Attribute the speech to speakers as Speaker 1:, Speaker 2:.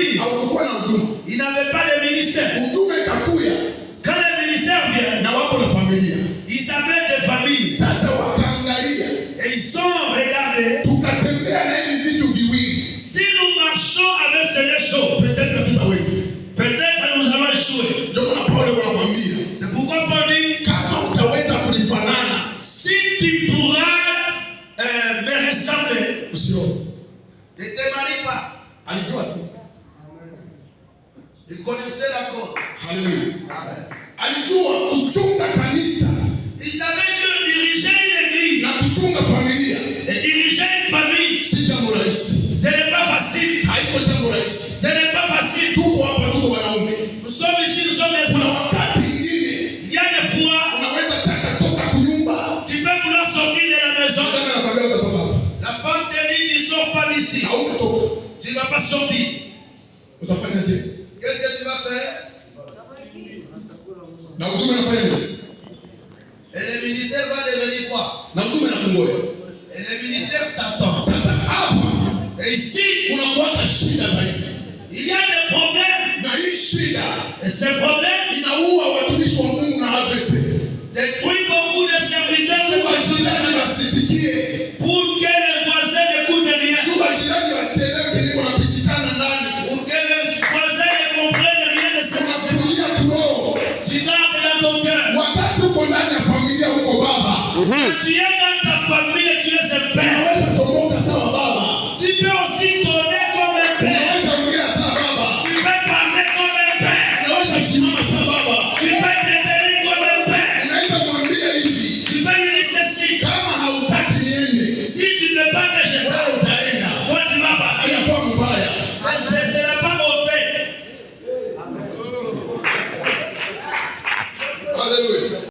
Speaker 1: famille,
Speaker 2: Hawakukuwa na huduma.
Speaker 1: Ils n'avaient pas de ministère.
Speaker 2: Huduma ikakuya
Speaker 1: Quand le ministère vient,
Speaker 2: na wako na familia.
Speaker 1: Ils avaient des familles.
Speaker 2: Sasa wakaangalia,
Speaker 1: Et ils sont regardés.
Speaker 2: Tukatembea na hivi vitu viwili,
Speaker 1: Si nous marchons avec ces deux choses,
Speaker 2: peut-être tutaweza.
Speaker 1: Peut-être nous allons échouer.
Speaker 2: Ndio maana Paulo anakuambia
Speaker 1: C'est pourquoi Paul dit,
Speaker 2: kama utaweza kunifanana,
Speaker 1: si tu pourras me ressembler,
Speaker 2: usioe.
Speaker 1: Ne te marie pas.
Speaker 2: Alijua si?
Speaker 1: Il connaissait la cause.
Speaker 2: Haleluya.
Speaker 1: Amen.
Speaker 2: Alijua kuchunga kanisa
Speaker 1: Il savait que diriger une église
Speaker 2: na kuchunga familia
Speaker 1: et diriger une famille,
Speaker 2: si jambo rahisi.
Speaker 1: Ce n'est pas facile.
Speaker 2: Haiko jambo rahisi.
Speaker 1: Ce n'est pas facile.
Speaker 2: Tuko hapa, tuko wanaume.
Speaker 1: Nous sommes ici, nous sommes des
Speaker 2: Kuna
Speaker 1: hommes.
Speaker 2: Wakati ingine
Speaker 1: Il y a des fois,
Speaker 2: unaweza taka toka kunyumba,
Speaker 1: tu peux vouloir sortir de la maison.
Speaker 2: madame anakwambia utatoka hapa,
Speaker 1: La femme te dit, tu ne sors pas d'ici.
Speaker 2: Hautatoka.
Speaker 1: Tu ne vas pas sortir.
Speaker 2: Utafanya je?
Speaker 1: Qu'est-ce que tu vas faire?
Speaker 2: Na huduma inafanya nini?
Speaker 1: Et le ministère va devenir quoi?
Speaker 2: Na huduma inakungoja.
Speaker 1: Et le ministère t'attend.
Speaker 2: Sasa hapa
Speaker 1: Et ici,
Speaker 2: kunakuwaka shida zaidi,
Speaker 1: il y a des problèmes.
Speaker 2: Na hii shida
Speaker 1: Et ces problèmes
Speaker 2: inaua watumishi wa Mungu na AVC.
Speaker 1: Détruisent beaucoup de serviteurs de
Speaker 2: Juu
Speaker 1: Dieu
Speaker 2: majirani wasisikie,
Speaker 1: pour que les voisins n'écoutent rien.
Speaker 2: Juu majirani wasielewe kile kunapitikana ndani.
Speaker 1: Pour que les voisins ne comprennent rien de ce qui se passe.
Speaker 2: Unatumia kiroho
Speaker 1: Tu gardes dans ton cœur.
Speaker 2: Wakati uko ndani ya familia, uko baba,
Speaker 1: Quand tu es